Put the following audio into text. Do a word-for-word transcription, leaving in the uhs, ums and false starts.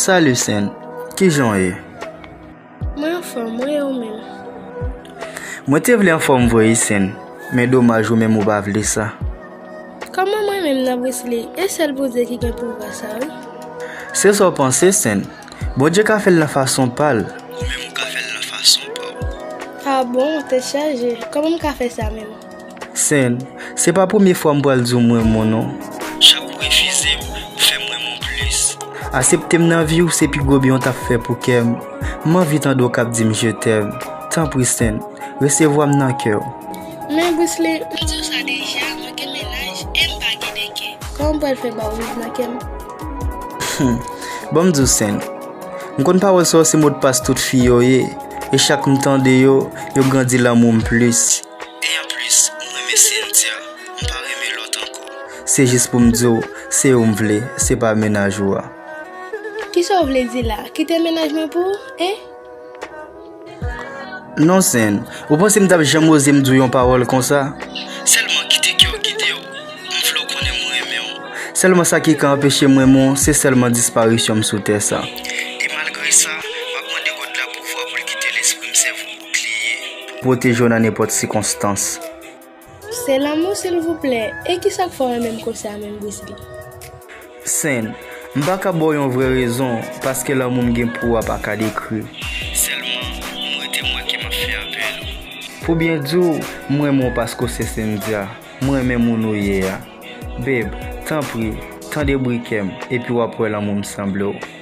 Salut Sen, kijan w ye? Mwen anfòm, mwen e ou menm? Mwen te vle anfòm vre wi Sen, men domaj ou menm ou pa vle sa. Kòman mwen menm nan Brisly, e sèl Bondye ki gen pouvwa sa wi. Se sa w panse Sen, Bondye ka fè l nan fason pa l. Ou menm ou ka fè l nan fason pa w. Ah bon, tèt chaje, kòman m ka fè sa menm? Sen, se pa premye fwa m pral di w m renmen w non. Chak ou refize m, ou fè m renmen w plis. Aksepte m nan vi w se pi gwo byen w t ap fè pou kè m. M anvi tande w k ap di m je t'aime. Tanpri Sen, resevwa m nan kè w. Men Brisly, m di w sa deja, mwen gen mennaj e m pa gen de kè. Kòman m pral fè ba w viv nan kè m? Ban m di w Sen, m konn pawòl sa yo se modpas tout fi yo ye, e chak m tande yo, yo grandi lanmou m plis. E anplis, m renmen Cynthia, m pa renmen lòt ankò. Se jis pou m di w, se ou m vle, se pa mennaj ou a. Kisa w vle di la? Kite mennaj mwen pou ou, en? Non Sen, ou panse m t ap janm oze m di w yon pawòl konsa? Sèlman kite kè w gide w, m vle w konnen m renmen w. Sèlman sa ki ka anpeche m renmen w, se sèlman disparisyon m sou tè sa. E malgre sa, m ap mande God la pouvwa pou l kite lespri m sèvi w bouklye, pou pwoteje w nan nenpòt sikonstans. Se lanmou silvouplè, e kisa k fè w renmen m konsa menm Brisly? Sen, m pa ka ba w yon vrè rezon, paske lanmou m gen pou w a pa ka dekri. Sèlman, m rete m wè ke m ap fè apèl ou. Pou byen di w, m renmen w paske w se Cynthia. M renmen moun ou ye a. Babe, tanpri, tande bri kè m, epi w ap wè lanmou m sanble w.